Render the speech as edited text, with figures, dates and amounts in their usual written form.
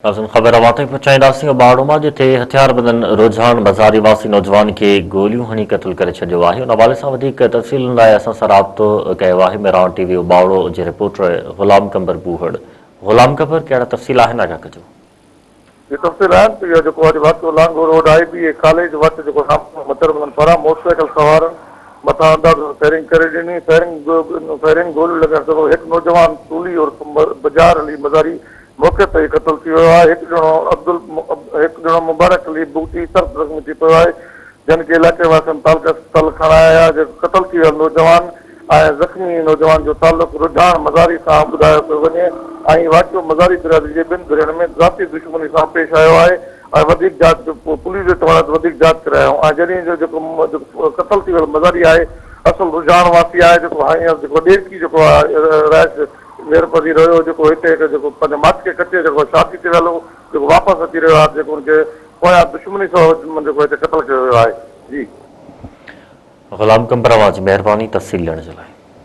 ناظرين خبر اوهان تائين پهچائينداسين اٻاڙو مان جتي هٿياربندن روجهاڻ مزاري واسي نوجوان کي گوليون هڻي قتل ڪري ڇڏيو آهي ان حوالي سان وڌيڪ تفصيلن لاء اسان سان رابطو ڪيو آهي ميران ٽي وي اٻاڙو جي رپورٽر غلام قمبر بوهڙ غلام قمبر ڪهڙا تفصيل آهن آگاهه ڪجو. جي تفصيل آهن ته اهو جيڪو اڄ واقعو Langho road I B A college وٽ جيڪو نامعلوم هٿياربندن پاران موٽرسائيڪل سوارن مٿان اندازو فائرنگ ڪري ڏني فائرنگ فائرنگ گوليون لڳڻ سبب هڪ نوجوان طولي عرف بجار علي مزاري موقعي تي ئي قتل ٿي ويو آهي، هڪ ڄڻو عبدل هڪ ڄڻو مبارڪ علي بگٽي سخت زخمي ٿي پيو آهي، جن کي علائقي واسين تعلقه اسپتال کڻائي آيا، جيڪو قتل ٿي ويل نوجوان ۽ زخمي نوجوان جو تعلق رجهاڻ مزاري سان ٻڌايو پيو وڃي ۽ واقعو مزاري برادري جي ٻن ڌرين ۾ ذاتي دشمني سان پيش آيو آهي ۽ وڌيڪ جاچ پوليس جو چوڻ آهي ته وڌيڪ جاچ ڪري آيا آهيون ۽ جڏهن جو جيڪو قتل ٿي ويل مزاري آهي اصل رجهاڻ واسي آهي جيڪو هينئر جيڪو ڏيرڪي جيڪو رهائش مير پذير رهيو جيڪو هتي هڪ جيڪو پنهنجي ماڇڪي ڪچي جيڪو شادي تي ويل هو جيڪو واپس اچي رهيو آهي جيڪو ان کي پويان دشمني سبب جيڪو هتي قتل ڪيو ويو آهي جي. غلام قمبر اوهان جي مهرباني تفصيل ڏيڻ جي لاء.